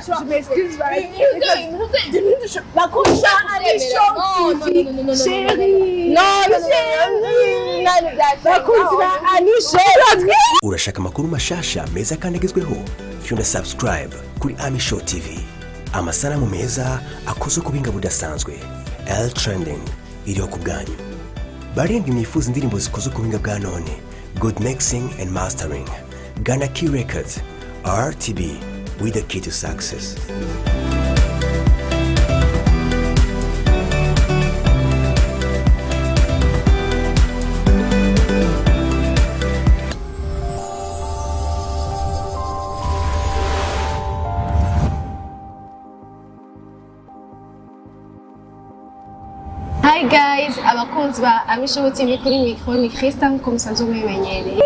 Je m'excuse, bakunzi ba Ami Show TV, chérie. Non, Bakunzi ba Ami Show. Urashaka amakuru mashasha meza kandi agezweho? Fyonda subscribe kuri Ami Show TV. Amasanamu meza akozwe ku buhinga budasanzwe. L Trending iriho ku bwanyu. Barindwi mwifuza indirimbo zikozwe ku buhinga bwa none, good mixing and mastering, Ghana Key Records, RTB with the key to success. Hi guys, abakunzi ba Ami Show TV, kuri micro ni Christian nkuko musanzwe mubimenyereye.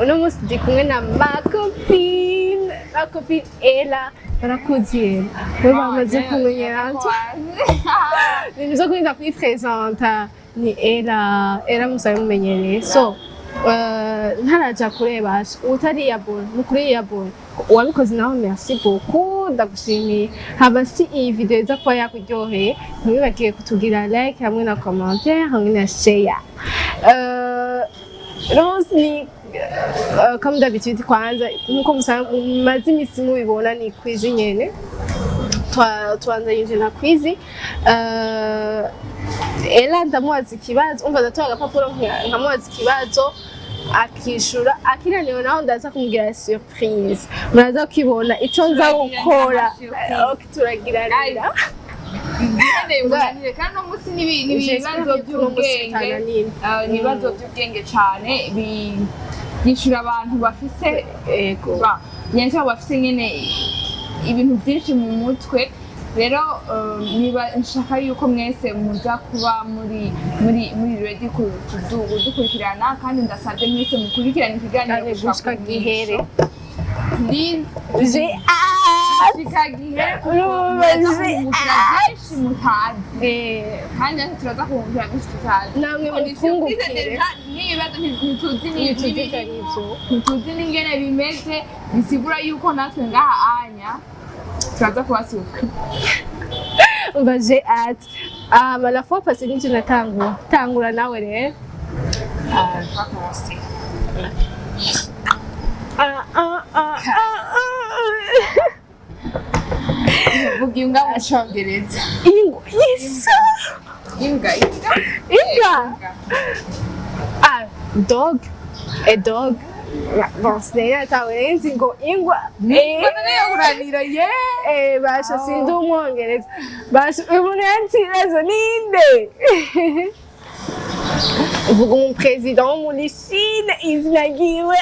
Uno munsi ndi kumwe na ma copine, ma copine Ella, barakuzi Ella. We bamaze kumenyera. Ibintu vyo kurinda kwipresenta ni Ella, Ella musanzwe mumenyereye. So, ntaraja kureba utariyabona ni ukuri yiyabona, uwabikoze nawe merci beaucoup, ndagushimiye. Haba si iyi video iza kuba yakuryoheye, ntiwibagire kutugira like hamwe na commentaire hamwe na share. Rose ni comme d'habitude, kwanza nkuko mumaze imisi mubibona ni quiz nyene. Twanzanyije na quiz. Ella ndamubaza ikibazo, umva, ndatora agapapuro nkamubaza ikibazo akishura, akinaniwe naho ndaza kumubwira surprise, muraza kukibona ico nza gukora. Ok, turagiranira. Kandi uno munsi ni ibibazo by'ubwenge. Ni ibibazo by'ubwenge cyane, byishura abantu bafise nyenshi bafise nyene ibintu byinshi mu mutwe. Rero niba nshaka yuko mwese muza kuba muri ready kudukurikirana, kandi ndasabye mwese mukurikirane ikiganiro Kandi gushika gihere. Please. J'ai hâte. Gushika gihere, kuko Urumva, muraza j'ai kungukira byinshi mutazi, kandi natwe turaza kungukira byinshi tutazi. Namwe Kuko ni surprise. mutwungukire. Déjà n'ibibazo ntituzi Ntituzi n'ibirimo, ivyo arivyo. ntituzi n'ingene bimeze, bisigura yuko natwe ngaha anya turaza kubasuka. Umva, j'ai hâte. Ah, mais la fois passée nivyo natangura, tangura nawe rero. Twakomose. Ah, ah, ah, ah, ah. Vuga imbwa mu Congereza. Ingwa, yes. Imbwa, imbwa. Imbwa. Ah, dog, a dog. Bon, sinari nzi ngo ingwa. Imbwa nayo kuranira ye. Basha, sindi umwongereza. Basha, umuntu yansibazo ninde? Vuga umuperezida wo muri Chine izina ryiwe.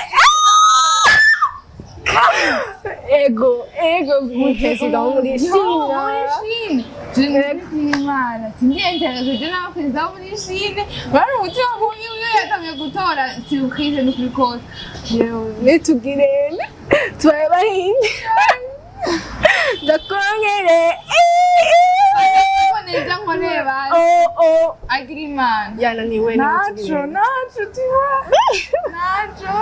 Ego, ego, umuperezida wo muri Yo, Chine. muri Chine. Je ne Imana sindi intéressée je n'aba perezida wo muri Chine bari umutima mubi, uyo yatangiye gutora surprise no kuri kose yewe. Nitugirene tubaye bahinde ndakongere. Neza nkoreba. Oh, oh. Agira Imana. Yananiwe. Naco naco tiwa naco naco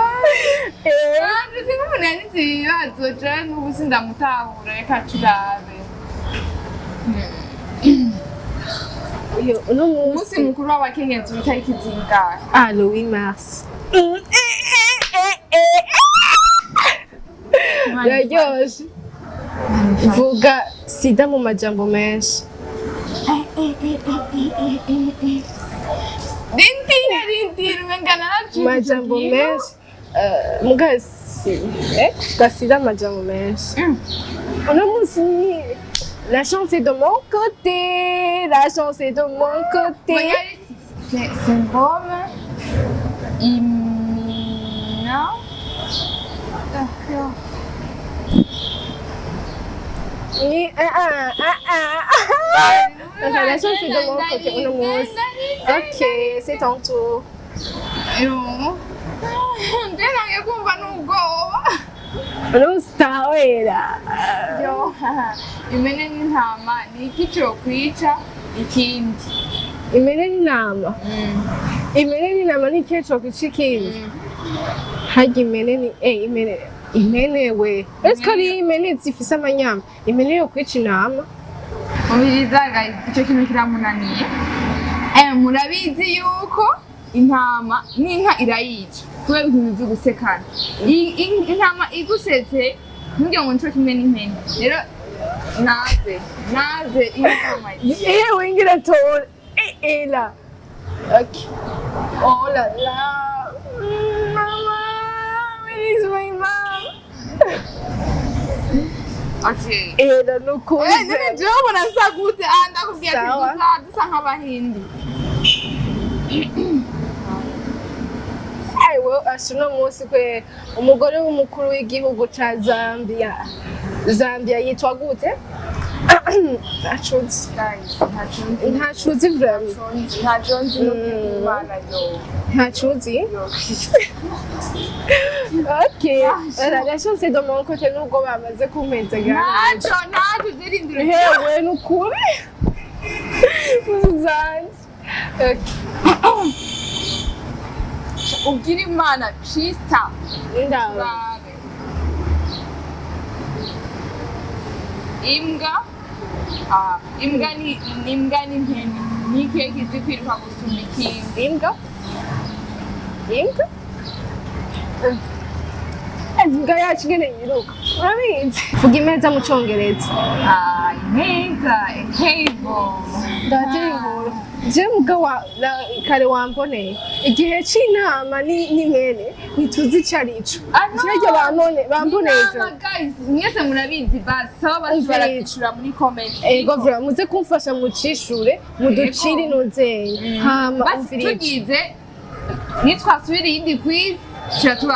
sinzi umuntu yanditse ibibazo, jewe n'ubu sindamutahura, reka turabe. Uno Umunsi munsi mukuru w'abakenyezi w'itariki zingahe? Ah, le 8 mars. Biraryoshe. Vuga sida mu majambo menshi. Rindira, rindira, umenga naracitse. Mu majambo menshi. Muga si vuga sida mu majambo menshi. Uno munsi ni la chance est de mon côté, la chance est de mon côté. Voyez, syndrome imminent. D'accord. Ni ah ah ah ah. Enfin, la chance est de mon côté uno munsi. Ok, c'est ton tour. Ndenange kumva n'ubwoba. Uno munsi utahwera. Yo, impene n'intama ni iki cokwica ikindi? Impene n'intama. Impene n'intama ni ikihe cokwica ikindi? Harya impene ni impene. Impene we, uretse ko ari impene zifise amanyama, impene yo kwica intama. Umviriza guys, icyo kintu kiramunaniye. Murabizi yuko intama n'inka irayica kubera ibintu byo gusekana. Intama igusetse ntugire ngo nico kimwe n'impene. Rero naze naze iyo ntama. Yewe, ngira tora. Ela, ok, oh là là. Mama, where is my mom? Okay. Ela, nukuri. None jewe ubona nsa gute? Ah, ndakubwiye ati Sawa. dusa nk'abahindi. Ewe, asha, uno munsi kwe umugore w'umukuru w'igihugu ca Zambia, Zambia yitwa gute? Ntacuzi. Guys, ntaco nzi. Ntacuzi vraiment. Ntaco nzi no kwimana yo. Ntacuzi. Yo. Ok. La chance est de mon côté nubwo bamaze kumpezagara. Ntaco zirindira. Hewe, nukuri zanje. Ok. Ubwira Imana Krista. Ndaba. Turabe. Imbwa, imbwa ni imbwa n'impene, ni ikihe kizi kwiruka gusumba ikindi? Imbwa, imbwa, imbwa yacu ingene yiruka urabizi. Vuga imeza mu Congereza. Ah, imeza, a table. Ndatera inkuru je muga wa kare wamboneye igihe c'inama n'impene ntituzi ico arico. Ah, no. Kirya bambone bamboneye. Inama, guys, mwese murabizi, basi sawa, basi. Umviriza. Baratwishura muri comment. Ego vura, muze kumfasha mucishure muducire intuzenye hama Basi. Umviriza. Tugize nitwasubira iyindi quiz, tuba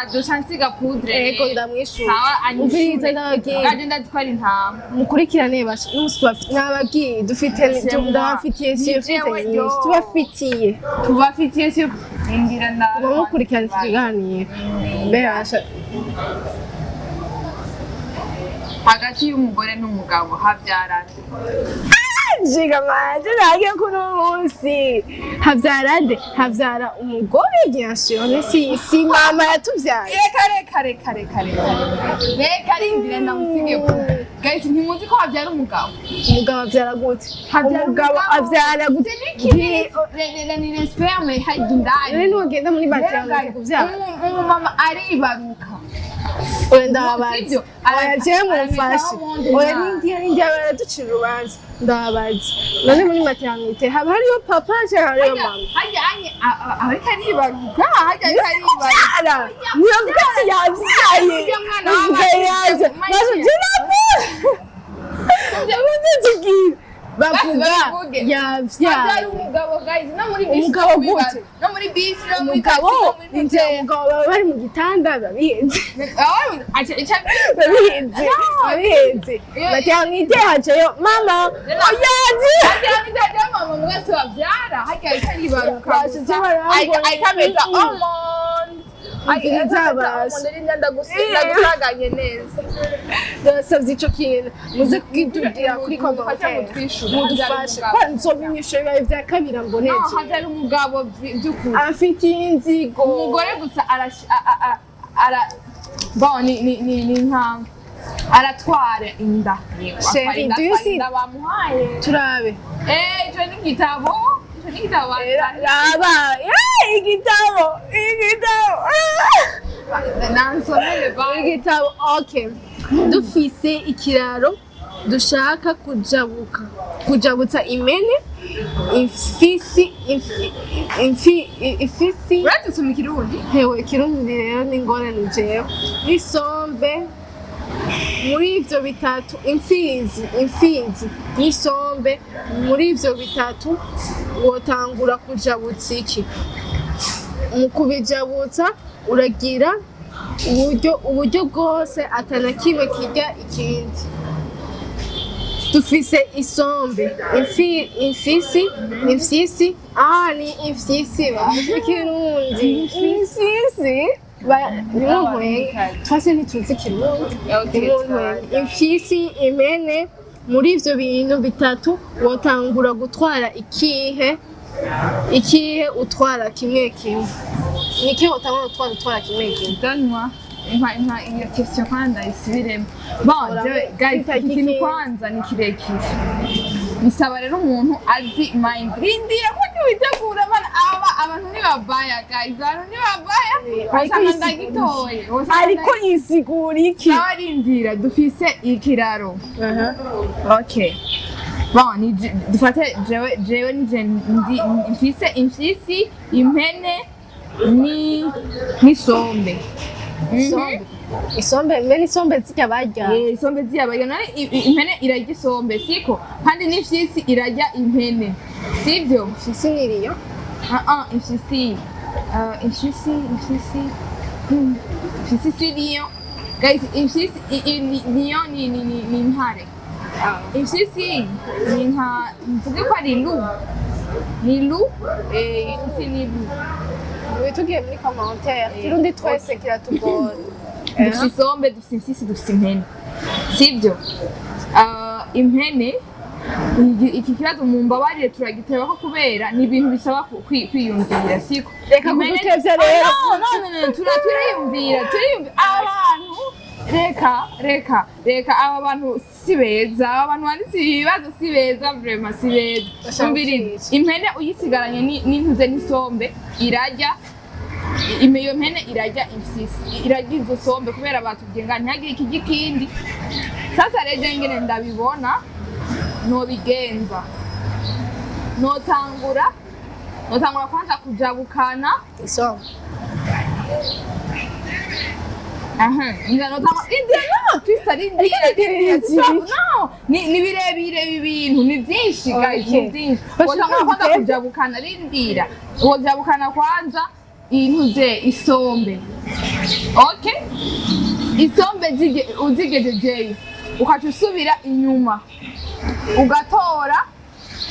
aduca nsiga poudre. Ego, ndamwishura. Sawa. Umviriza, ndababwiye. Nganje ndaziko ari intama. Mukurikirane basha n'umunsi nababwiye dufite. C'est moi. Ndabafitiye Ni surprise jewe, nyinshi. yo. Tubafitiye. Tubafitiye sur indira na Muba mukurikirana iki kiganiro mbere basha. Hagati y'umugore n'umugabo habyarana? Jiga manje nange kuno munsi havyara nde? Havyara umugore, bien sûr. Ne si mama yatuvyaye. Reka, reka, reka, reka, reka, reka, rindira ndamusige. Guys, ntimuzi ko habyara umugabo? Umugabo avyara gute? Habyara Umugabo avyara gute? Ni le sperme hajya indani. Rero niwagenda muri maternité kuvyara. Umumama aribaruka. Oya, ndababaza. Sivyo? Oya, jewe mumfashe. Aramitaho. Oya, nindiya nindiya baraducira urubanza. Ndababaza, none muri maternité haba hariyo papa canke hariyo mama? Hajya anye ariko aribaruka, hajya ariko aribaruka. Vyara niyo mvuga ati yavyaye. Ujya mwana Uvuga w'abana, yaje Maze baje navuze tubwire bavuga. Babivuge. Yavyaye. Habyara umugabo, guys, no muri bisi. Umugabo gute? No muri bisi, no muri Umugabo taxi, no muri nje umugabo baba bari mu gitanda babihenze. Babihenze, babihenze. Maternité hajayo mama oyaje. Mama mwese babyara hajya ariko aribaruka. Bashize barambona. Ayikameza almond. Umviriza basha. Ndagusaganye neza. Ndabasavye ico kintu muze kukitubwira kuri Mudufashe, commentaire. mutwishure. Mudufashe. Habyara Ko nzobinyishure bibaye vya kabiri No, amboneje. habyara umugabo by'ukuri. Amfitiye inzigo. Umugore gusa ara bon, ni nka aratwara inda. Chérie, Atwara do you inda, see- inda bamuhaye. Turabe. Ico ni igitabo, ico ni igitabo. Raba. Igitabo, igitabo. Nansomere ba. Igitabo, okay. Dufise ikiraro dushaka kujabuka, kujabutsa impene, imfisi, imfisi. Uretse usoma ikirundi. Hewe, ikirundi rero ni ingorane jewe. N'isombe, muri ivyo bitatu, imfizi, imfizi n'isombe, muri ivyo bitatu wotangura kujabutsa iki? Mu kubijabutsa uragira uburyo bwose atana kimwe kirya ikindi. Dufise isombe, imfisi, imfyisi. Ah, ni imfyisi ba ikirundi imfyisi nimuntwenge, twase ntituzi ikirundi. Nimuntwenge. Imfyisi, impene, muri ivyo bintu bitatu wotangura gutwara ikihe? Ikihe utwara kimwe kimwe? Ni ikihe wotangura gutwara, utwara kimwe kimwe? Donne-moi. Mpa iyo question kwanza isubiremo. Bon, jewe guys, Kwita iki kintu iki? Kwanza ni kirekire, bisaba rero umuntu azi mind. Rindira ko ntiwitegura bana, aba abantu ntibabaya guys, abantu ntibabaya. Ariko Usanga isigura. ndagitoye. Usanga Ariko isigura iki? Ndabarindira, dufise ikiraro. Okay, bon, ni dufate jewe nije ndi mfise imfyisi, impene ni n'isombe. Isombe, isombe mbere, isombe zirya barya. Eh, isombe ziyabarya none impene irarya isombe, siko? Kandi n'imfyisi irarya impene, sibyo? Imfyisi niriyo. Ah ah, imfyisi, imfyisi, imfyisi si lion guys. Imfyisi lion ni intare. Imfyisi ni nka, mvuge ko ari loup, ni loup. Eh, imfyisi ni loup. Tugiye muri commentaire, Kirundi twese kiratugora. Dufise isombe, dufise imfyisi, dufise impene, sibyo? Ah, impene, iki kibazo mumbabarire turagiteba ko kubera ni ibintu bisaba kwiyumvira, siko? Reka kudutevya rero. Ah, no no no no, turiyumvira, turiyumvira. Abantu, reka reka reka, aba bantu si beza, aba bantu banditse ibi bibazo si beza, vraiment si beza. Bashaka Umviriza. kutwica. Impene uyisigaranye n'intuze n'isombe irarya, iyo mpene irarya imfyisi, irarya izo sombe, kubera batubwiye ngo ntihagire ikirya ikindi. Sasa rero je ngene ndabibona nobigenza, notangura kwanza kujabukana. Isombe. Aha, ngira notangura indira, no Krista, rindira, rindira. No, ni birebire, ibi bintu ni byinshi guys, ni Okay. byinshi. Bashaka Wotangura kwanza kudutevya. kujabukana, rindira, wojabukana kwanza intuze isombe. Okay, isombe uzigejejeyo, ukaca usubira inyuma ugatora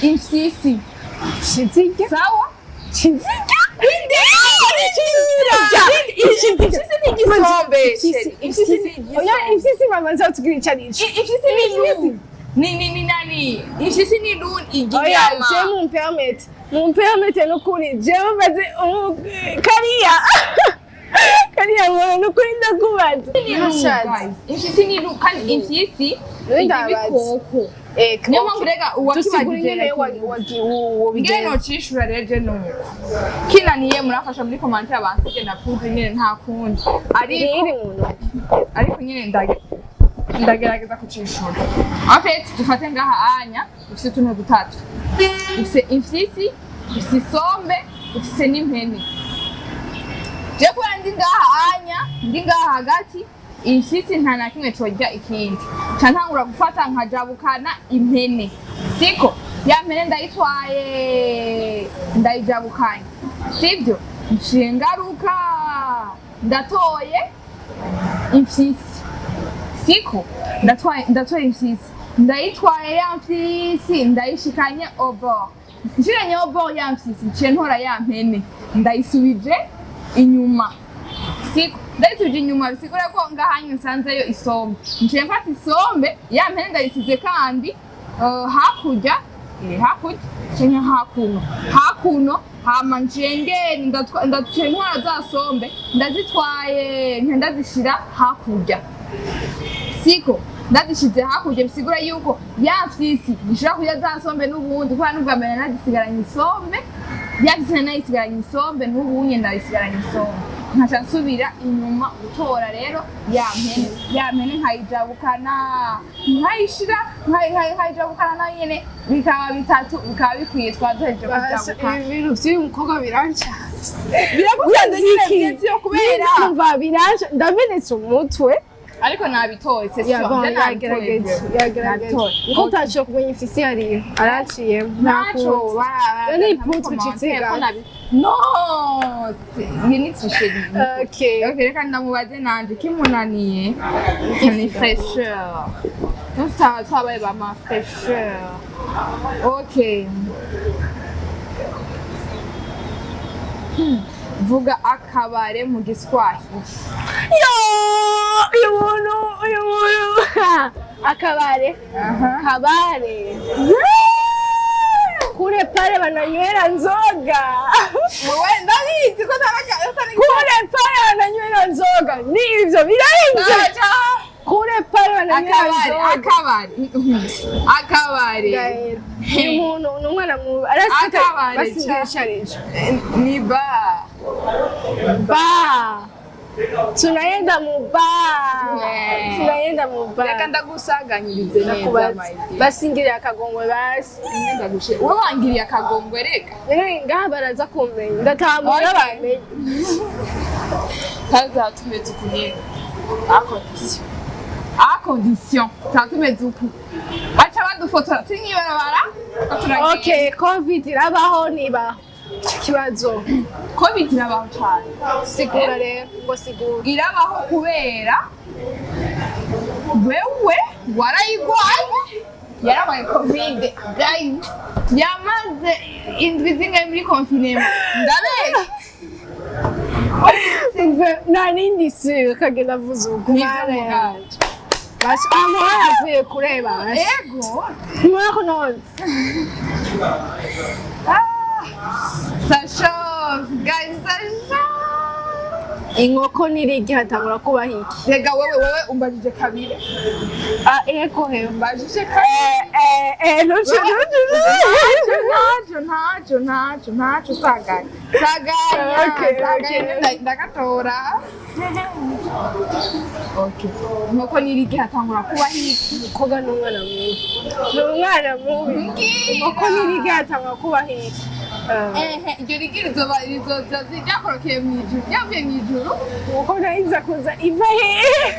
imfyisi. Kizirya. Sawa. Kizirya. Imfyisi ni igisombe. Imfyisi ni igisombe. Oya, imfyisi mama nzatubwira icyo ari cyo. Imfyisi ni loup, ni nani? Imfyisi ni loup, irya Oya, inyama. je mumpermete, mumpermete nukuri, jewe maze kariya kariya muntu nukuri ndakubaza. Ni loup, guys. Imfyisi ni loup, kandi imfyisi irya Ndabaza. ibikoko. Niyo mpamvu rega Dusigura uwakibajije ingene ngene wobigenza. nocishura rero je nuko kinaniye, murafasha muri commentaire bansige na poudre nyene, nta kundi. Ariko Iri mu ntoki. Ariko nyine ndagerageza kucishura. En fait, dufate ngaha anya dufise utuntu dutatu: dufise imfyisi, dufise isombe, dufise n'impene. Je kubera ndi ngaha anya, ndi ngaha hagati, imfyisi nta na kimwe corya ikindi, nca ntangura gufata nkajabukana impene, siko? Ya mpene ndayitwaye, ndayijabukanye, sibyo? Nciye ngaruka, ndatoye imfyisi, siko? Ndatwaye, ndatoye imfyisi, ndayitwaye ya mfyisi, ndayishikanye au bord. Nshiranye au bord ya mfyisi, nciye ntora ya mpene, ndayisubije inyuma, siko? Ndayisubije inyuma bisigura ko ngahanye nsanzeyo isombe. Nciye mfata isombe, ya mpene ndayisize kandi hakurya, hakurya canke hakuno, hakuno. Hama nciye ngenda ndaciye ntwara za sombe, ndazitwaye, nca ndazishira hakurya, siko? Ndazishize hakurya bisigura yuko ya mfyisi ishobora kurya za sombe n'ubundi, kubera n'ubwa mbere nazisigaranye isombe, ya mfyisi nayisigaranye isombe, n'ubunye ndayisigaranye isombe. Nkaca nsubira inyuma gutora rero ya mpene, ya mpene nkayijabukana, nkayishira, nkayijabukana nayo nyene, bikaba bitatu, bikaba bikwiye, twaduhejeje kujabukana. Ibintu vy'uyu mukobwa birancanze. Biragusanze nyine byenzi yo kubera Umva, biranje, ndamenetse umutwe. Ariko nabitoye, c'est Ya, sûr. bon, Je nabitoye. yagerageje, yagerageje. Nabitoye. Nko utashoboye kumenya ifisi yariyo araciye. Ntaco. None iputre icitsiga. No, iyi ni tricherie. Okay. Okay, reka ndamubaze nanje kimunaniye ni fraîcheur. Tutaba twabaye ba ma fraîcheur. Okay. Vuga akabare mu Giswahili. Yo, uyu muntu, uyu muntu, akabare. Aha. Kabare. Kule pale bananywera nzoga. Wowe ndabizi ko Kule pale bananywera nzoga. Nivyo birarenze. Kule pale bananywera akabari, nzoga. Akabari, akabari. Gael. Ni umuntu, ni umwana mubi. Arasita Akabari, basingirisharije. Ni ba Ba. Tunaenda mu bar. Yeah. Tunaenda mu bar. Reka ndagusaganyirize neza. Ndakubaza. My dear. Basingiriye akagongwe basi. Wowe wangiriye akagongwe, reka. Rero ngaha baraza kumenya. Ndatambura Okay. bamenye. Kandi tuba tumeze uku nyene, à condition, à condition tuba tumeze uku, baca badufotora turi mw'ibarabara ko turagenda. Okay, COVID irabaho nibaho. Ico kibazo. Covid irabaho cane. Sigura rero, ngo sigura. Irabaho kubera wewe warayigwaye, yarabaye Covid, guys, yamaze indwi zingahe muri confinement? Ndabeshya? Nta nindi sura kagenda avuze uku. Nivyo. Mana Mugabo. yanje. Basi amahoro avuye kureba. Basi. Ego. Mwaho none. Ah, ça chauffe, guys, ça chauffe. Inkoko n'irigi hatangura kubaho iki? Rega wewe umbajije kabiri. Ah, ego hewe. Umbajije kabiri. Eh, ntuce, ntuce. Ntacyo, ntacyo, ntacyo, ntacyo, saganya. Saganya. Okay, Saganya. okay. Ndagatora. Okay. Inkoko n'irigi hatangura kubaho iki? Umukobwa ni umwana mubi. Ni umwana mubi. Mbwira. Inkoko n'irigi hatangura kubaho iki? Ah. Ehe, iryo rigi rizoba rizoza ryakorokeye mu ijuru, ryavuye mu ijuru. Inkoko nayo iza kuza iva hehe?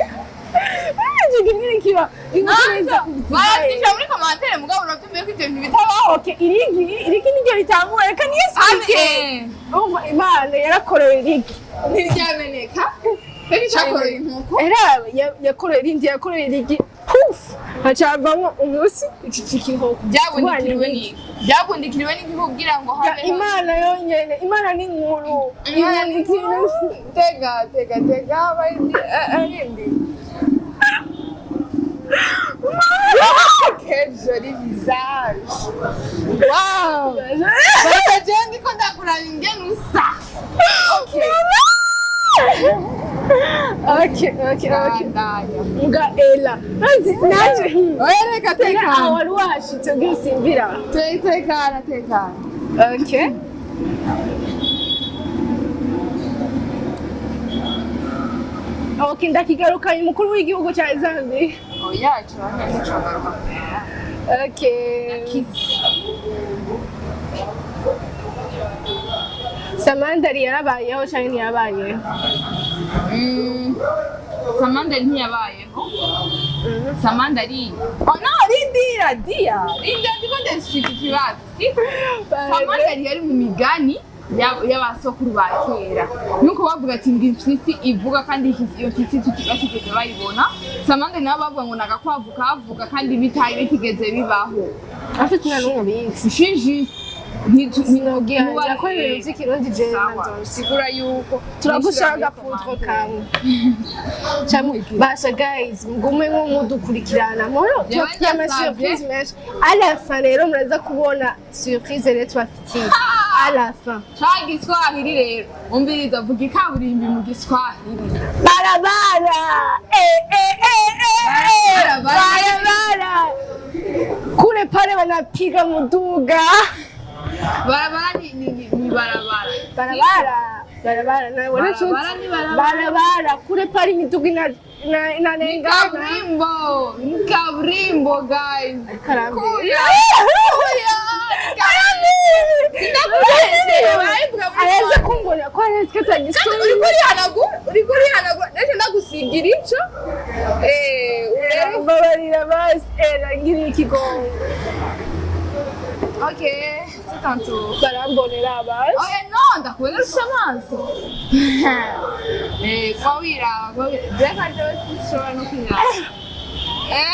Icyo kinini kiba. Inkoko nayo iza kuza iva hehe? Baratwishyura muri commentaire, mugabo urabyumviye ko ibyo bintu bitabaho. Okay, irigi niryo ritangura. Reka niyesipike. Umva, Imana yarakorewe irigi. Ntiryameneka. Cyakoreye inkoko. Era yakorewe irindi, yakorewe irigi. Puf! Haca havamo umunsi iki cy'inkoko. Byabundikiriwe ni byabundikiriwe ni kugira ngo habe Imana yonyene, Imana ni nkuru. Imana ni nkuru. Tega, tega, tega, bayindi arindi. Quel joli visage! Wow! Baka jewe ndiko ndakuraba ingene usa. Okay. Okay. Bandanya. Mbwa Ella. Nzi naje. Oya, reka. Ella, Tekana. wari washitse ubwira usimbira. Tekana, tekana. Okay. Okay, ndakigarukanye umukuru w'igihugu cya Zambia. Oya, ico nticogaruka. Okay. Samandari yarabayeho cyangwa ntiyabayeho? Samandari ntiyabayeho. Samandari. Oh no, rindira, dia. Rindira, ndiko ndashika ikibazo. Si? Samandari yari mu migani y'abasokuru ba kera. Nuko bavuga ati ngo impyisi ivuga, kandi iyo mpyisi batigeze bayibona. Samandari nabo bavuga ngo ni agakwavu kavuga, kandi bitari bitigeze bibaho. Afite nta n'umwe ubizi. Si juste. Sinogira ko ibintu by'ikirundi jewe Sawa. navyo. Sigura yuko Turagushyiraho agaputro kamwe. Cyangwa basha guys, mugume nko mudukurikirana. Muhoro tubafitiye ama surprise menshi. À la fin rero muraza kubona surprise rero tubafitiye. À la fin. Ca Giswahili rero, umviriza, vuga ikaburimbi mu Giswahili. Barabara. Eh eh eh eh. Eh. Barabara. Barabara. Kule pale wanapiga muduga. Barabara ni barabara. Barabara. Barabara na Barabara ni barabara. Barabara kule pale imiduga ina Ni inarengana. kaburimbo, ni kaburimbo, guys. Karambira. Kuya, kuya. Araza kumbona ko arazi ko atagisoma. Uriko urihanagura, uriko urihanagura, ndetse ndagusigira ico. Eh, urebe. Mbabarira basi, era ngira ikigongo. Okay, c'est ton tour. Barambonera basi. Oya no, ndakubona urusha amaso. Eh, kwa wiraba, kwa wiraba. Reka jewe sinshobora no kwiraba. Eh,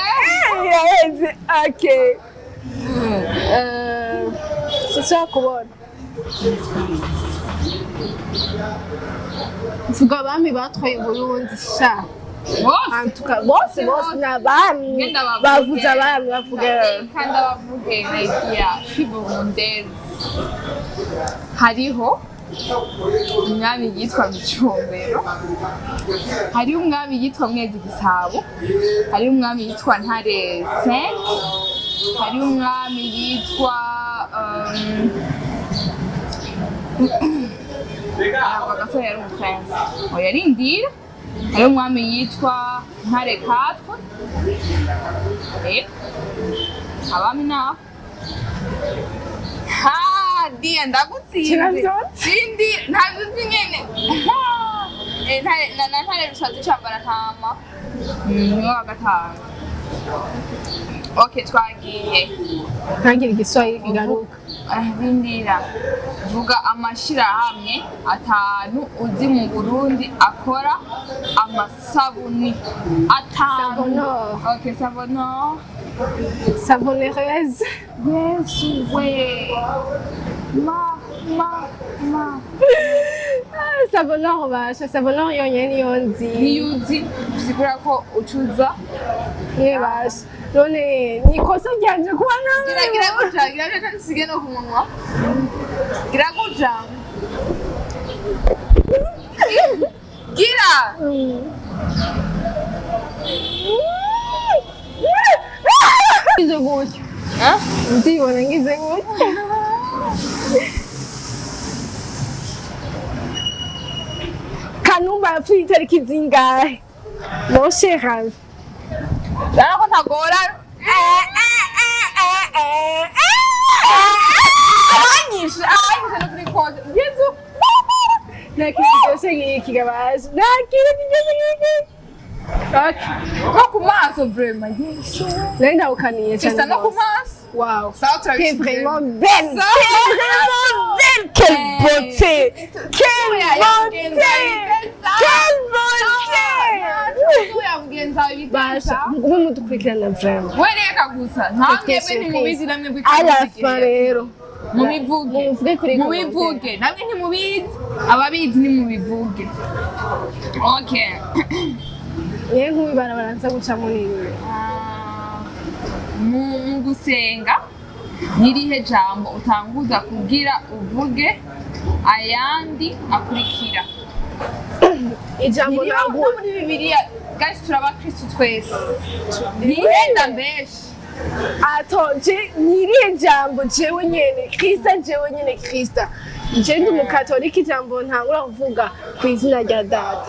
Yaheze, okay. Eh, sinshobora kubona. Mvuga abami batwaye Uburundi sha. Bose. En tout cas, bose bose ni abami. Ngenda bavuge. Bavuze abami, bavuga. Kandi abavuge idea burundaise. Hariho umwami yitwa Micombero, hariho umwami yitwa Mwezi Gisabo, hariho umwami yitwa Ntare Cinq, hariho umwami yitwa ntabwo gasore yari umuprince, oya, yarindira. Hariho umwami yitwa Ntare Quatre. Abami nabo ha diya ndagutsinze. Kiravyotse. Sindi, ntabyo uzi nyene. Ntare na Ntare Rushatsi cambara ntama. Niwe wa gatanu. Okay, twagiye. Ntagire igiswahili kigaruka. Ah, rindira, vuga amashirahamwe atanu uzi mu Burundi akora amasabuni atanu. Savonor. Okay, Savonor. Savonneuse. Yesu we, ma ma ma. Savonor basha, Savonor yonyene niyo nzi. Niyo uzi, bisigura ko ucuza. Ye basha, none ni ikosa ryanje kuba nawe. Gira, gira gutya, gira gutya, nsige no ku munwa. Gira gutya, gira. Ngize gutya. Eh? Ndibona ngize gutya. Kanumba yapfuye itariki zingahe, mon cher ami? Rero ko ntagora abanyishe, abanyishe no kuri koze Yezu. Nta kintu kiryoshe nk'iki gabaje, nta kintu kiryoshe nk'iki. Okay. No ku maso, vraiment, Yesu. Nari ndawukaniye cyane Isa no ku rwose. maso. Wow. Sawa. T'es Turabishyize. vraiment belle. Ça T'es vraiment belle. Quelle beauté. Quelle beauté. Quelle beauté. Mugenzi wawe. Basha, mugume mudukurikirana vraiment. We reka gusa, nta mwebwe ntimubizi namwe. À la fin rero. Mubivuge. Muvuge kuri Mubivuge, namwe ntimubizi, ababizi nimubivuge. Okay. Niyo nk'ubu ibarabara nza gucamo nini. Ah, mu gusenga nirihe jambo utanguza kugira uvuge ayandi akurikira? Ijambo Niriho ntabwo no muri Bibiliya, guys, turabakristu twese, ntihenda mbeshi. Attends, je nirihe jambo jewe nyene Krista, jewe nyene Krista, je ndi umukatolika, ijambo ntangura kuvuga ku izina rya Data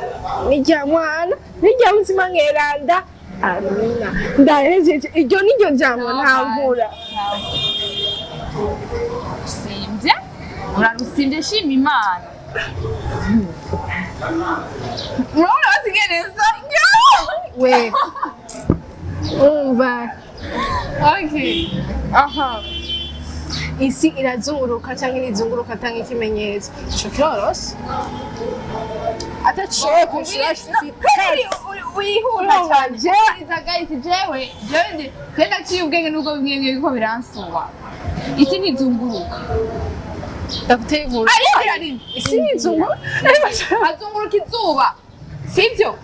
n'irya Mwana n'irya Mutima Mweranda, amina, ndahejeje. Iryo niryo jambo ntangura. Usimbye, urarusimbye, shima Imana. Murabona basigaye neza. We umva. Okay, aha. Isi irazunguruka cyangwa ntizunguruka? Atanga ikimenyetso, ico kiroroshe, ataciye kwishura. Wihuta cyane. Jewe guys, jewe ndi kandi naciye ubwenge nubwo bimwe bimwe biriko biransuba. Isi ntizunguruka. Ndaguteye inkuru. Ariko irari. Isi ntizunguruka. Hazunguruka izuba, sibyo?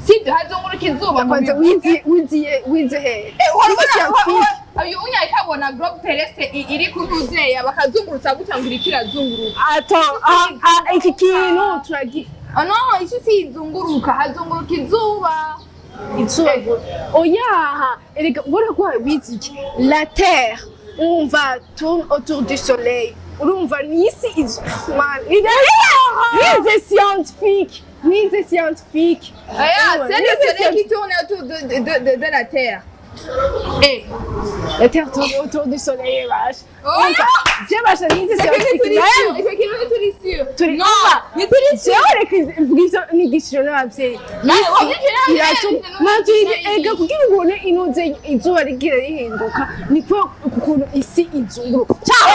Sibyo, hazunguruka izuba. Kwanza wize, wize, wize he? Uhora Wize scientifique. Uyu unyayikabona globe terrestre iri ku ntuzeya bakazungurutsa gutya ngo iriko irazunguruka. Attends, ah, ah, iki kintu turagi Oh no, isi sizunguruka, hazunguruka izuba. Izuba oyaha, erega ubona ko wize iki? La terre, umva, tourne autour du soleil. Urumva ni isi izu man, nize scientifique, nize scientifique. Aya, c'est le soleil qui tourne autour de la terre. Eh, La terre tourne autour du soleil, vache. Oh! Umva, je basha nize scientifique. Icyo kintu ntituri sûr. Turi No, ntituri sûr. Jewe reka mvuga ivyo nigishijwe n'abavyeyi. Nawe wabyigishijwe n'abavyeyi, Iracu ega kugira ubone inuze izuba rigira rihinduka, niko ukuntu isi izunguruka.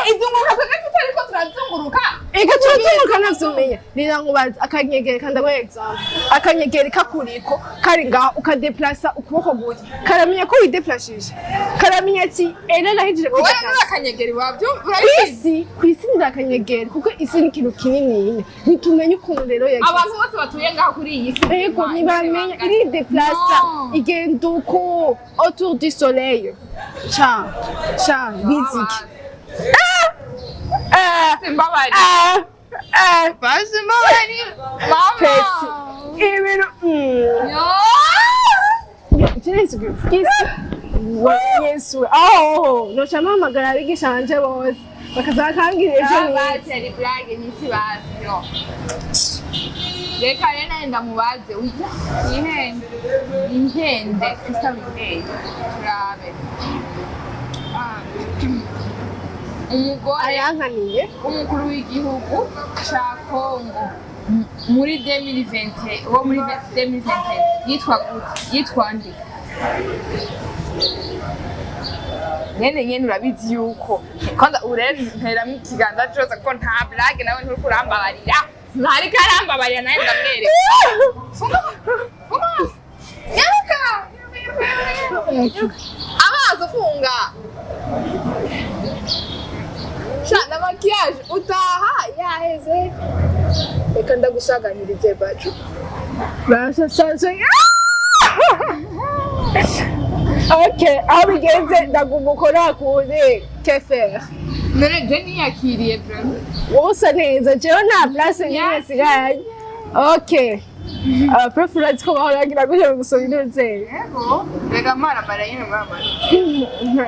Izunguruka twebwe tutariko. Turazunguruka. Eka turazunguruka ntavyumenya. Rira nkubaza akanyegeri, kandi ndaguha example. Akanyegeri kakuriko kari ngaho, ukadeplasa ukuboko gutya, karamenya ko wideplashije? Karamenya ati ere nahejeje Wowe kwideplasa? nuri akanyegeri wabyo urabizi. Kwisi, kwisi ndi akanyegeri, kuko isi ni ikintu kinini, ntitumenya ukuntu rero yagize. Abantu bose batuye ngaho kuri iyi si Ego, ntibamenya irideplasa. No. Igenda uko autour du soleil. Ca ca biziki. Simbabari. Basi mbabari mama. Pesi. Ibintu Yo. Kirezi gisi wa Yesu, oh, noca mpamagara abigisha banje bose bakaza bakambwira ivyo nize. Basi ari blague nisi basi yo. Reka rero nawe ndamubaze wihende wihende Krista wihende turabe. Ah. Umugore Ayankaniye. w'umukuru w'igihugu ca Congo muri 2020, wo muri 2020 yitwa gute? Yitwa nde? Nyene nyene urabizi yuko kwanza urero nteramwo ikiganza cose ko nta blague, nawe nturiko urambabarira, ntariko arambabarira, nawe ndamwereka. Funga, funga, nyaruka amaso, funga. Sha na maquillage utaha yaheze. Reka ndagusaganirize bacu. Barasasanzwe. Ok, aho bigeze ndaguma uko nakuze kefer. None je niyakiriye vraiment. Wowe usa neza, jewe nta place n'imwe nsigaranye. Ok, abaprof urazi ko bahora bagira gutya mu gusoma intuzeyi. Yego, reka maramara nyine maramara.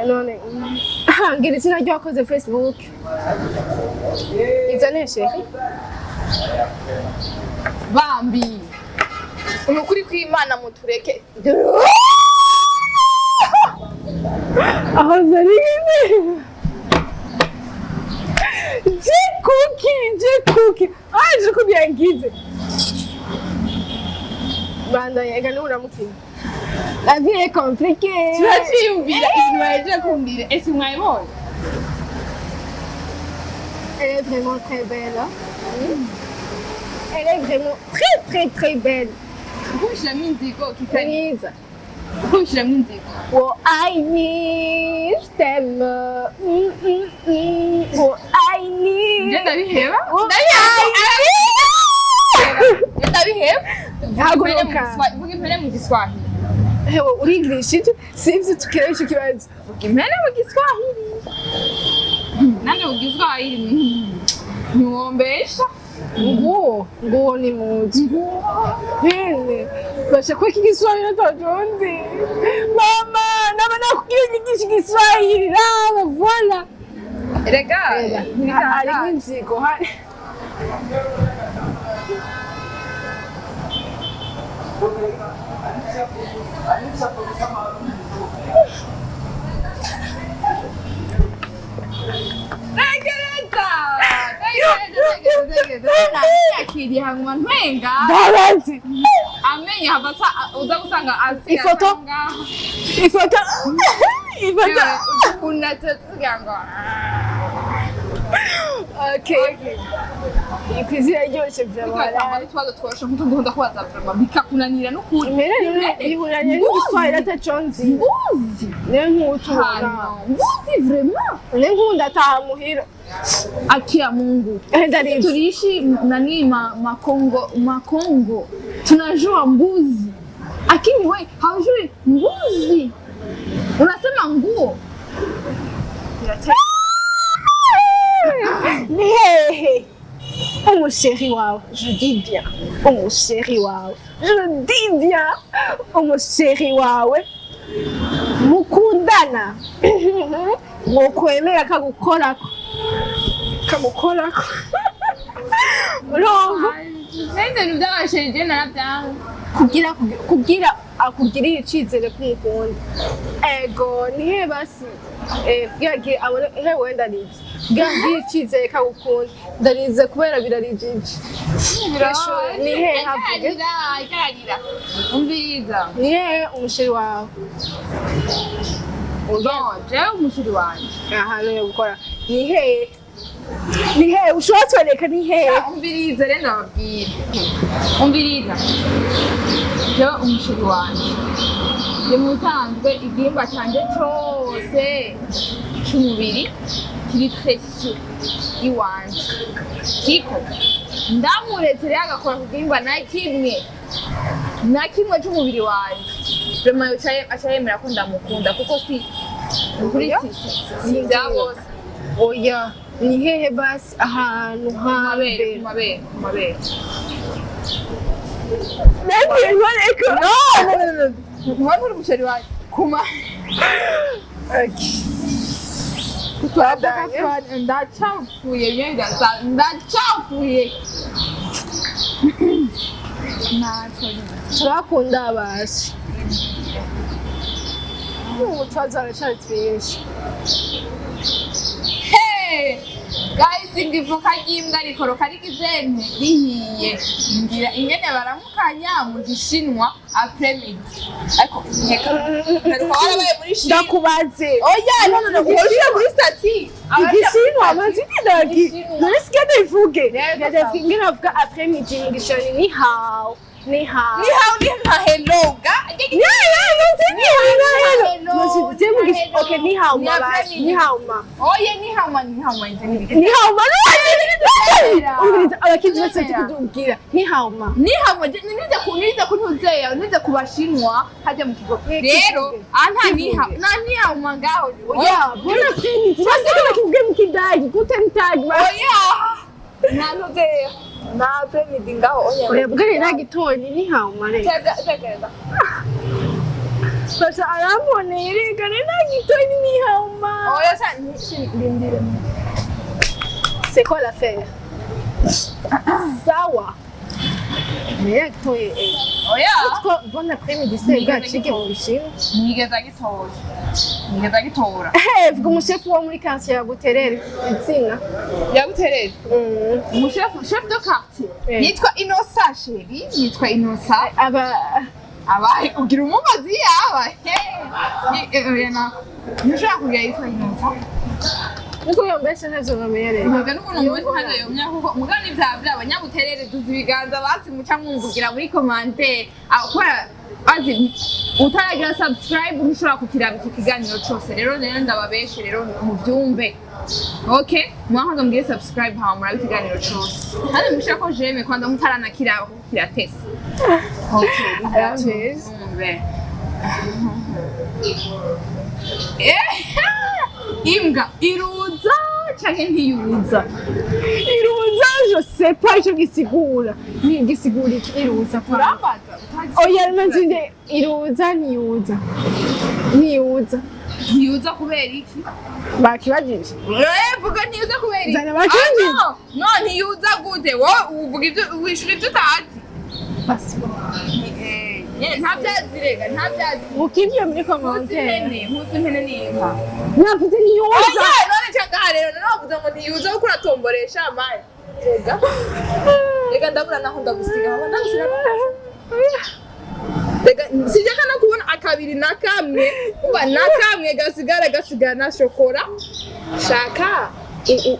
None ngira izina ry'uwakoze Facebook izane, chéri. Bambi, ni ukuri kw'Imana mutureke. Aho zari je kuki, je kuki aje kubiyangize bandanye. Ega n'uramukina, la vie est compliquée. Turaciyumvira ibintu bahejeje kumbwira, ese mwabibonye? Elle est vraiment très belle, hein. Elle est vraiment très très très belle. Kubishyiramo inzigo kitari Mwiza. Kubishyiramo inzigo. Oh, I je t'aime. Oh, I Njye ndabiheba. Oh, Njye ndabiheba. Haguruka. Vuga impene mu Giswahili. Hewe, urigishije sivyo? Tukirebe ico kibazo. Vuga impene mu Giswahili. Nanjye mu Giswahili ntiwombesha. Nguo, nguo ni muzu hene basha kwa Kiswahili atajonzi mama naba nakubwiye nyigisha Igiswahili raba, voilà. Rega. Harimo inzigo hari. Tegereza, tegereza, tegereza, tegereza. Nakiriye hanyuma ntwenga. Ndabazi. Amenyo hava uza gusanga asigaye Ifoto. ngaho. Ifoto, ifoto. Ukuntu atatugira ngo Okay, iyi cuisine iraryoshye Bitanga vraiment. n'utubazo tworoshe nk'utu dukunda kubaza vraiment bikakunanira n'ukuri. Impene none ihuranye n'Igiswahili ataco nzi. Mbuzi. Niyo nk'utubona. Hano mbuzi vraiment. Niyo nk'ubu ndataha muhira. Akia Mungu. Ndarize. Tuliishi nani makongo makongo, tunajua mbuzi, lakini we haujui mbuzi, unasema nguo. Ni hehe umuchéri wawe, je dis bien umuchéri wawe, je dis bien umuchéri wawe mukundana mwokwemera kagukorako, kagukorako, urumva? Ibintu by'abachéri je narabyanga. Kugira akugirire icizere ko umukunda. Ego, nihe basi kugira agire abone he wenda ndarize kugira agire icizere ko agukunda. Ndarize kubera birarijije. Ni hehe havuge? Ikararira, ikararira, umviriza. Ni hehe umuchéri wawe? Bon, jewe umuchéri wanje Ahantu yo gukora ni hehe? Ni hehe ushobora twereka? Ni hehe? Umviriza rero, ndababwira, umviriza. Jewe umu chéri wanje, je mu bisanzwe igihimba canje cose c'umubiri kiri précieux iwanje, siko? Ndamuretse rero agakora ku gihimba na kimwe na kimwe c'umubiri wanje, vraiment aca yemera ko ndamukunda, kuko si kuri si bya bose. Oya, ni hehe basi ahantu Ku mabere. hambere? Ku mabere, ku mabere. No. No, no, no, no. Ntuba uri umu chéri wanjye kuma. Twadanye. Ndacafuye bimwe bidasanzwe, ndacafuye ntacyo. Turakunda basi, ubu twazaracari twinshi. Hey! Guys, ngo ivoka ry'imbwa rikoroka rigizene rihiye. Ngira ingene baramukanya mu Gishinwa après-midi, ariko nkeka mperuka warabaye muri Chine. Ndakubaze. Oya, no, no, no, ushira muri statut. Igishinwa mazitidagi. Igishinwa. None sigende ivuge. Rero. Ngene bavuga après midi mu Gishinwa ni hao ni hao. Ni hao, ni nka hello ga. Yeah, yeah, no, ni hao. Hello, No, je mu Gishinwa. hello. Okay, ni hao Ni ma basi. après-midi. Ni hao ma. Oya, ni hao ma, ni hao ma, ni Ni hao ma. Ndemera. Umviriza, abakizi bose Ndemera. tukubwira ni hao ma. Ni hao, nize ku nize ku ntuzeya, nize ku Bashinwa hajya mu kigo rero aha nta ni hao, nta ni hao ma ngaho. Oya, bon après-midi. Basi kama kivuge mu Kidagi, guten Tag ba. Oya, nta ntuzeya, nta après-midi ngaho, oya. Oya, bwari nagitoye ni hao ma rero. Tega tega. Basha aramboneye reka ni nagitoye ni hao ma. Oya, sa ndindire. C'est quoi l'affaire? Sawa. Mais yagitoye eh. Oya. Ko bon après-midi c'est bwacike mu Gishinwa. Nigeze agitora, nigeze agitora. Eh, vuga umushefu wo muri quartier yaguterere izina. Yaguterere? Umushefu, chef de quartier. Eh. Yitwa Inosa, chéri, yitwa Inosa. Aba Abaye ugira umubazi yaba oya, na ntushobora kugira yitwa Inosa. Niko yombesha ntavyo bamenyereye. Ntabwo n'ukuntu muzi hano yomya, kuko mugabo ni vya abanyabuterere duzi ibiganza basi muca mwumvugira muri commentaire. Aho kubera bazi utaragira subscribe ntushobora kukiraba iki kiganiro cose. Rero ndababeshe rero muvyumve. Okay, mwahanze mugire subscribe hama murabe ikiganiro cose kandi mushirako j'aime kwanza mutaranakiraba, kuko kiratese. Okay. Arambeshe. Mwumve. Eh, imbwa iruza canke ntiyuza? Iruza, je sais pas ico gisigura. Ni gisigura iki iruza kwa? Urambaza. Oya, nanzinde iruza ntiyuza. Ntiyuza. Ntiyuza kubera iki? Bakibajije. Eh, vuga, ntiyuza kubera iki? Zana bakibajije. Ah, no no, ntiyuza gute? Wowe uvuga ibyo wishura ibyo utazi. Basi. Eh, nyene nta byazi rega, nta byazi. Mukivyo muri Ntuzi commentaire. impene, ntuzi impene n'inka. Navuze ntiyuza. Oya, none cangaha rero none wavuze ngo ntiyuza kuko uratomboresha amazi. Rega rega, ndabura naho ndagusiga, aho ndagusiga. Rega sinshaka no kubona akabiri na kamwe, umva, na kamwe gasigara, gasigara na shokora. Shaka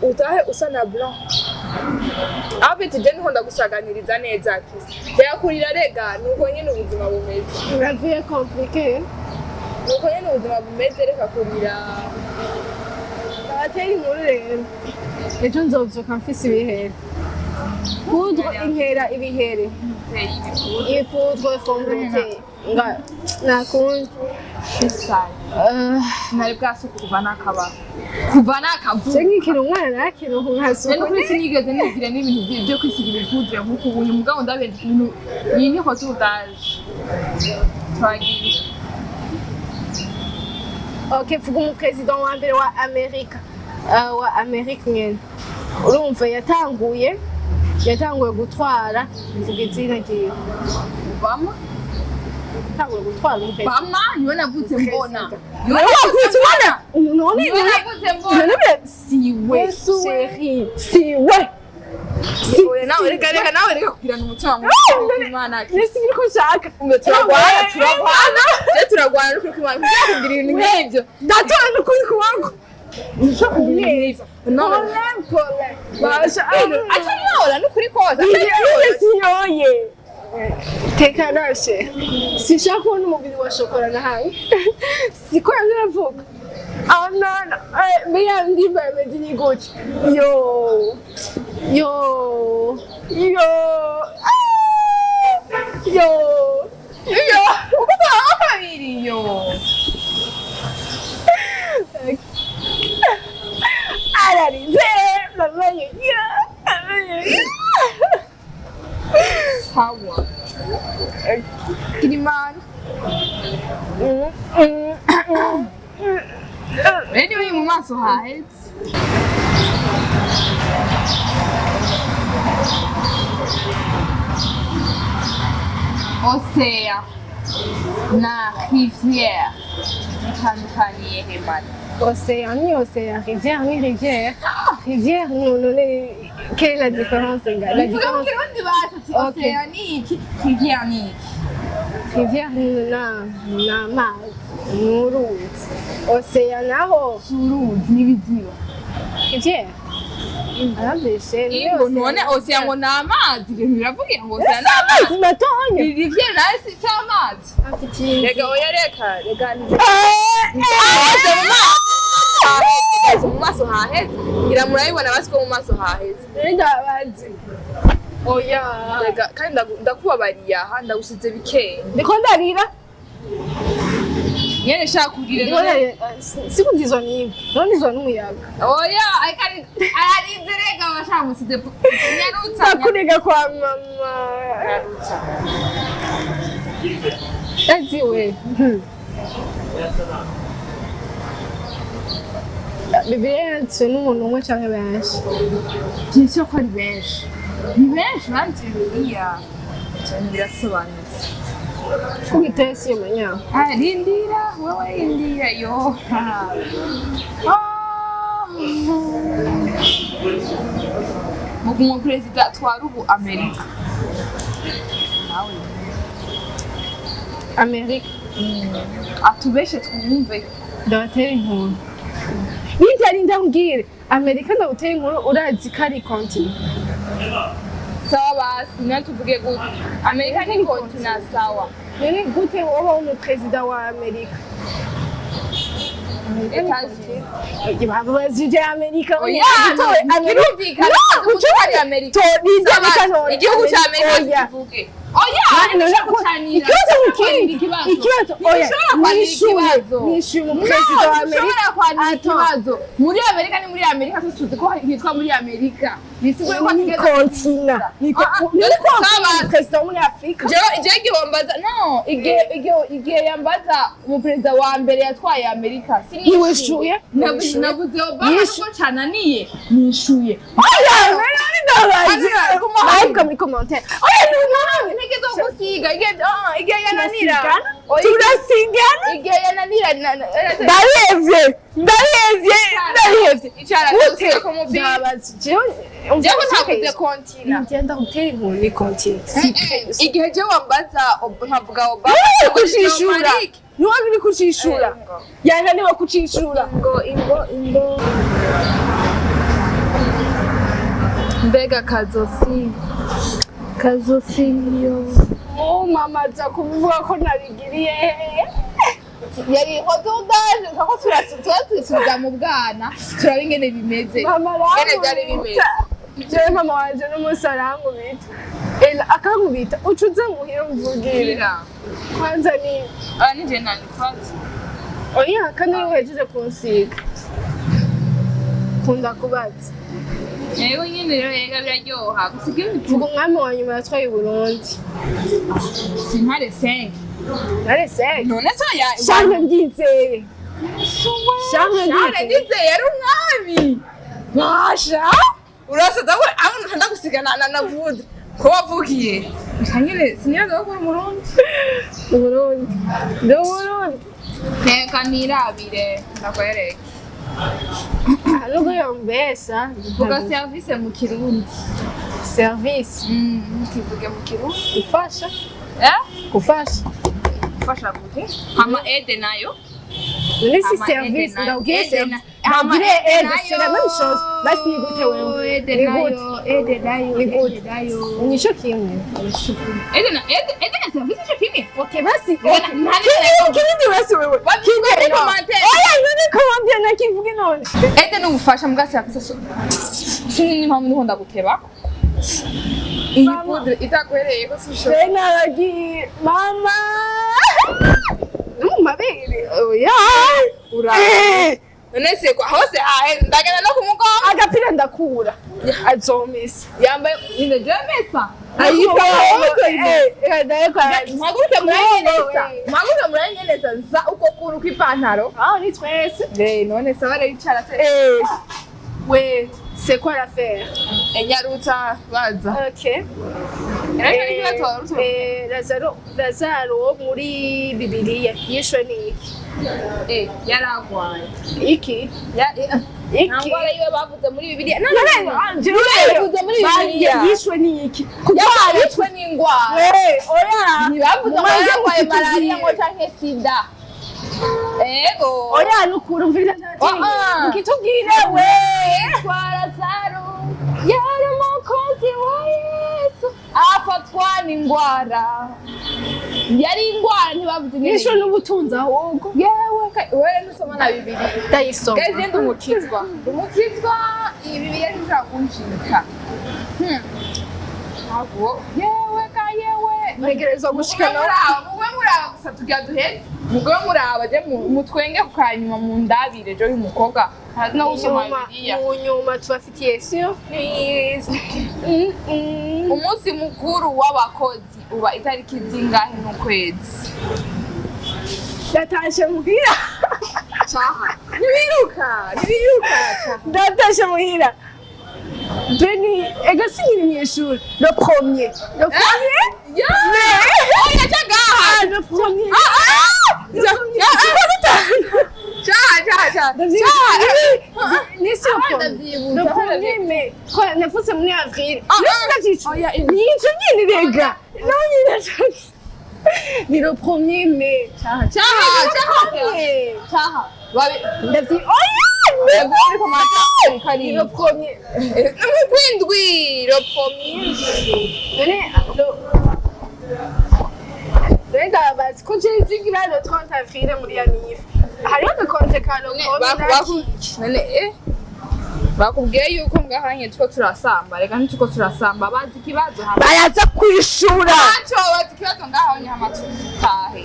utahe usa na blanc afite je niho ndagusaganiriza neza kisi yakurira. Rega nuko nyene ubuzima bumeze. La vie est compliquée. Nuko nyene ubuzima bumeze, reka kurira. Abatera inkuru rero. Ejo nzovyuka mfise ibihere. Poudre inkera ibihere. Iyi poudre fond de teint. Nga nakundi. Sinari bwasuku kuva nakaba, kuva nakavuka. Je nkikiri umwana narakina nkasuku. Rero kuri sinigeze nigira n'ibintu byo kwisiga ibipudre nk'uko ubu mugabo ndabenze ibintu iyi ni hotudaje twagiye. Ok, vuga umuperezida wa mbere wa Amerika. Wa Amerika nyene. Urumva yatanguye gutwara, mvuga izina ryiwe. Obama. Yatanguye gutwara umuperezida. Obama niwe navutse mbona. Niwe wavutse ubona? None Niwe navutse mbona. none siwe. Yesu we. Chéri, siwe. Oya, nawe reka, reka nawe, reka kugirana umutima mubi Imana. Nesi ko nshaka. Turagwana, turagwana je, turagwana n'ukuri kw'Imana kugira kugira ibintu nk'ibyo. Ndatora n'ukuri kuboko. Neza. No. Paulin, Paulin. Basha, Atanyora n'ukuri kose. Iyo sinyoye. Teka nashe. Sinshaka kubona umubiri wa shokora nahaye. Siko yavyo. Ah no no. Meya ndimba yameze ni gute. Yo. Yo. Yo. Ah! Yo. Yo, uko kabiri yo. Ararize. Mama yo. Yo. Mama yo. Sawa. Kirimana. Rero uri mu maso hahetse. Océan na rivière bitandukaniye he mani? Océan ni océan, rivière ni rivière. Rivière, non, non, quelle est la différence, gars? La Bivuga mu différence, Kirundi basi ati Ok. océan ni iki, rivière ni iki. Rivière na na mazi, ni uruzi. Océan naho, Si uruzi n'ibiziba. Rivière. Arabeshe, ni Ingo none océan ngo ni amazi, ibintu biravugira ngo océan ni amazi. Amazi matonya. Rivière nayo si amazi. Afitiye Rega oya reka, rega haheze mu maso, mu maso haheze. Ngira murabibona basi ko mu maso haheze. Ndabazi. Oya. Rega kandi ndakubabariye aha ndagusize bikeya. Ndiko ndarira. Nyene shaka kurira Ndiko none. ndarira. Sikundizwa n'ibi. Nondizwa n'umuyaga. Oya ariko ararize rega bashaka musize nyarutsa. Ndakurega kwa mama. Nyarutsa. Azi we. Bibiliya yanditswe n'umuntu umwe canke benshi? Byinshi ko ari benshi. Ni benshi banditse Bibiliya. Cyane birasobanutse. Kuko iteye si iyo manyaho. Ah, rindira, wewe rindira yo. Ah. Mu perezida atwara ubu Amerika. Nawe Amerika. atubeshe twumve. Ndabatera inkuru. Nintari ndambwire. Amerika ndagutera inkuru urazi ko ari continent. Sawa basi, niyo tuvuge gute. Amerika ni continent sawa. None gute woba umuperezida wa Amerika? États-Unis. Babajije Amerika. Oya, Utoye Amerika. birumvikana No, ko ari Amerika. To, Sawa, none. igihugu cya Amerika Oya. tuvuge. Oya, None ntushobora ko- gucanira. Ikibazo Ntushobora mukindi. kwandika ikibazo. Ikibazo oya. Ntushobora kwandika Nishuye. ikibazo. Nishuye umuperezida wa Amerika. Ntushobora kwandika Attends. ikibazo. Muri Amerika ni muri Amerika twese tuzi ko hitwa muri Amerika. Bisigura ko Ni hatigeze- continent. Ni Ah, ah, ni sawa. perezida wo muri Afrika. Jewe igihombaza no igihe yambaza umuperezida wa mbere yatwaye Amerika Ntiwishuye? Navuze navuze Obama Yishu- nuko cananiye nishuye. Oya, none ndabazi. Hano, guma Bavuga muri commentaire. Oya, ni umwami. Intege zo gusiga igihe igihe yananira. Oya, Turasigana. Igihe yananira Ndabihevye. Ndabihevye. Ndabihevye. Icara Gute? gusiga ku mupira. Ndabazi. Jewe Jewe ntavuze continent. Ngenda gutera inkuru ni continent. Igihe jewe wambaza nkavuga Obama Niwe kucishura. Niwe biri kucishura. Yananiwe kucishura. Ingo ingo ingo mbega kazosi kazosi yo Oh mama aza kuvuga ko nabigiriye. Yari hododaje kako turasubiza mu bwana turaba ingene bimeze Mama ingene byari bimeze. arankubita. Jewe mama wanje n'umunsi arankubita. Ela akankubita uca uza muhira umvugire. Bira. Kwanza ni Ah, nije nandifata. Oya kandi uri uhejeje kunsiga. Kunda kubaza. Yewe nyine rero yega biraryoha gusiga ibintu. Vuga umwami wa nyuma yatwaye i Burundi. Sintare senke. Narese. None so ya Charles Ndizeye. Charles Charles Ndizeye. Ndizeye yari umwami. Basha. Urasaza we aho ndagusiga na na vude. Ko wavukiye? Nyine sinibaza ko uri umurundi. Burundi. Ndi Burundi. Reka nirabire ndakwereke. Nubwo yombesha. Vuga service mu Kirundi. Service. Kivuge mu Kirundi. Gufasha. Eh? Gufasha. Gufasha gute? Hama aide nayo. None si Hama service aide nayo. ndabwiye Aide service. Bagire aide, c'est la même chose. Basi ni gute wewe? Aide Ni nayo, gute? aide nayo, Ni gute? aide nayo. Nico kimwe. Aide na aide, aide na service ico kimwe. Okay, basi. Kindi Kindi basi wewe. Kindi commentaire. Oya, none commentaire nakivuge none. Aide ni ubufasha mbwa service so. Sinzi n'impamvu ndiko ndagutebako. Iyi poudre itaguhereye ko sinshobora. Bena aragiye. Mama. No mu mabere. Oya. Ura. Eh, None se ko hose hahe ndagenda no kumugongo. Agapira ndakura. Azomesa. Yambaye ine jemesa. Mpaguruke. Mpaguruke muranyeneza. Mpaguruke muranyeneza nza uko kuntu kw'ipantaro. Ah, ni twese. Eh, none sawa rero icara te. Eh, ouais, c'est quoi l'affaire? Enyaruta baza. Ok. Rero ikibazo warutu. Eh, Lazaro, Lazaro wo muri Bibiliya yishwe n'iki? Eh, yaragwaye. Iki? Ya nta Iki? ngwara yiwe bavuze muri Bibiliya. No, None, no, no. ah, jewe Bavuze muri Bibiliya. Yishwe n'iki? Kurwara. Yishwe n'ingwara. Eh, oya. Ntibavuze ngo Mubanze yaragwaye mututubwire. malariya ngo canke sida. Ego. Oya, nukuri umviriza Ah, ah. Mukitubwire we. Yitwa Lazaro yari umukozi wa Yesu afatwa n'ingwara. Yari ingwara ntibavuze ingene. Yishwe n'ubutunzi ahubwo. Yewe wewe ntusoma na Bibiliya. Ndayisoma. Guys, ndi umukizwa. Umukizwa iyi Bibiliya ntishobora kunshika. Ntabwo. Yewe ka yewe. Ntegerezwa gushika Mugwe muraba, mugwe muraba gusa tugira duheze. Mugwe muraba je mutwenge ku kanyuma mu ndabire jo y'umukobwa. Ntazi no gusoma Nyuma- Bibiliya. mu nyuma tubafitiye surprise. Umunsi mukuru w'abakozi uba itariki zingahe n'ukwezi? Ndatashe muhira. Caha. Ntibiruka, ntibiruka. Caha. Ndatashe muhira. Beni, ega sinkiri mw'ishuri. Le premier. Le premier? Ya! Mais- Oya cagaha. Ah, le premier. Ah, ah! Le premier. Caha, caha, caha. Ndavyibuka. Ni si le Ah, premier. ndavyibuka. Le premier, mais quoi, navutse muri avril. Ah, None ah. ndavyicuza. Oya, Nico nyene rega. Nawe nyene ndavyicuza. Ni le premier mai. Caha, caha, caha. Premier. Caha. Babi Ndavyi Oya! Ndavuze ko mata Ni le premier. Mu kwindwi, le premier. None none ndabaza ko je nzigira le 30 avril muri Yanive. Hariho agakonte ka le premier. None eh bakubwiye yuko ngahanye tuko turasamba reka ntituko turasamba bazi ikibazo hama Baraza kwishura. Ntaco bazi ikibazo ngaho hama tutahe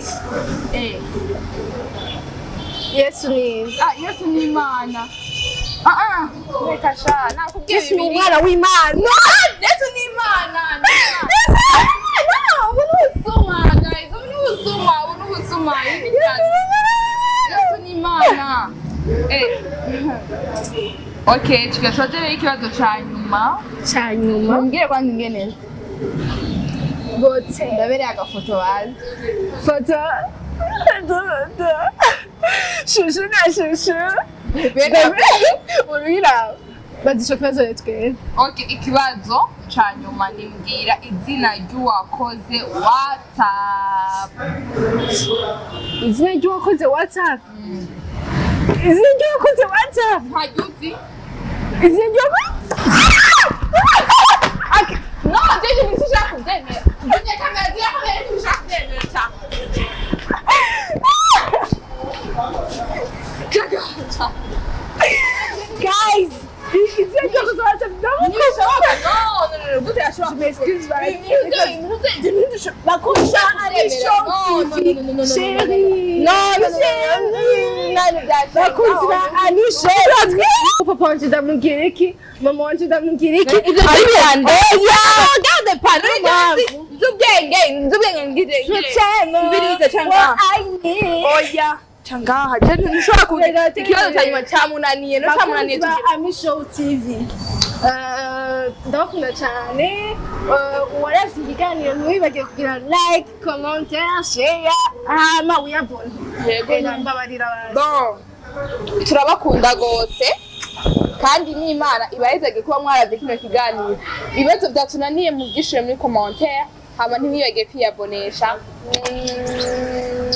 eh Yesu ni ah Yesu ni Imana. Ah ah reka sha nakubwiye Yesu ni Bibiliya. umwana w'Imana. Yesu ni Imana. Ni Imana. No, ubu ni ubusuma guys, ubu ni ubusuma, ubu ni ubusuma. Ibi ni Yesu ni Imana. Eh. Okay, tugasoze rero ikibazo ca nyuma. Ca nyuma. Mumbwire kwanza ingene. Bote. Ndabereye agafoto bazi. Foto. Foto. Foto. Shushu na shushu. Bebe. Urira. Bazi ico kibazo rero twese. Okay, ikibazo ca nyuma nimbwira izina ry'uwakoze WhatsApp. Izina ry'uwakoze WhatsApp. Izina ry'uwakoze WhatsApp. Ntaryuzi? Izina ry'uwakoze No, jeje ntitushaka kubyemera. Zimya kamera, zimya kamera, ntitushaka kubyemera cyane. Cyaga. Guys, izina ry'uwakoze WhatsApp. Ntibishoboka. No, no, no, no, gute yashobora Je m'excuse, Ibintu byo- ibintu byo- ibintu byo- Bakusha No, no, no, no, no, no, no, Chérie. No, no, no, no, no, no, Bakunzi ba Anisha. Papa wanje ndamubwira iki? Mama wanje ndamubwira iki? Ibyo by'Urwanda. Oya! Regarde pas, none nzubwenge, nzubwenge ngire. Je t'aime. Mbiriza cyangwa- What I need. Oya. Cangaha, je ntushobora kugira ikibazo cya nyuma cyamunaniye, no cyamunaniye Bakunzi ba tugira. Ami Show TV. Ndabakunda cyane. Uwaravye ikiganiro ntiwibagire kugira like, commentaire, share, hama wiyabone. Yego. Mbabarira abantu. Bon. Turabakunda gose. Kandi n'Imana ibahezage kuba mwaravye kino kiganiro. Ibibazo vyatunaniye muvyishure muri commentaire, hama ntimwibagire kwiyabonesha.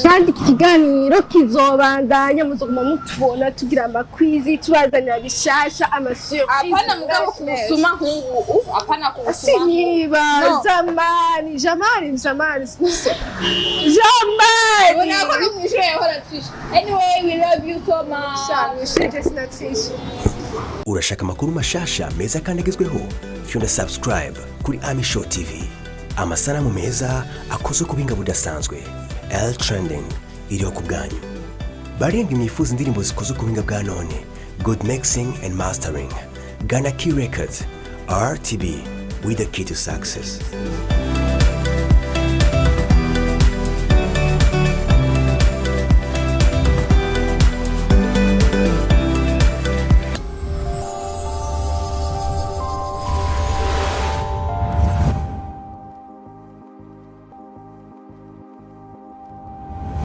Kandi iki kiganiro kizobandanya, muzoguma mutubona tugira ama quiz, tubazanira bishasha, ama surprise. Apana mugabo kubusuma nk'ubu, apana kubusuma. Siniba. No. Zamani, jamani, zamani, jamani. Ubona ko no mw'ishure yahora atwisha. Anyway, we love you so much. Sha, mw'ishure sinatwisha. Urashaka amakuru mashasha meza kandi agezweho? Fyonda subscribe kuri Ami Show TV. Amasanamu meza akozwe ku buhinga budasanzwe. L Trending iriho ku bwanyu. Barindwi mwifuza indirimbo zikozwe ku buhinga bwa none, good mixing and mastering, gana Key Records. RTB, with the key to success.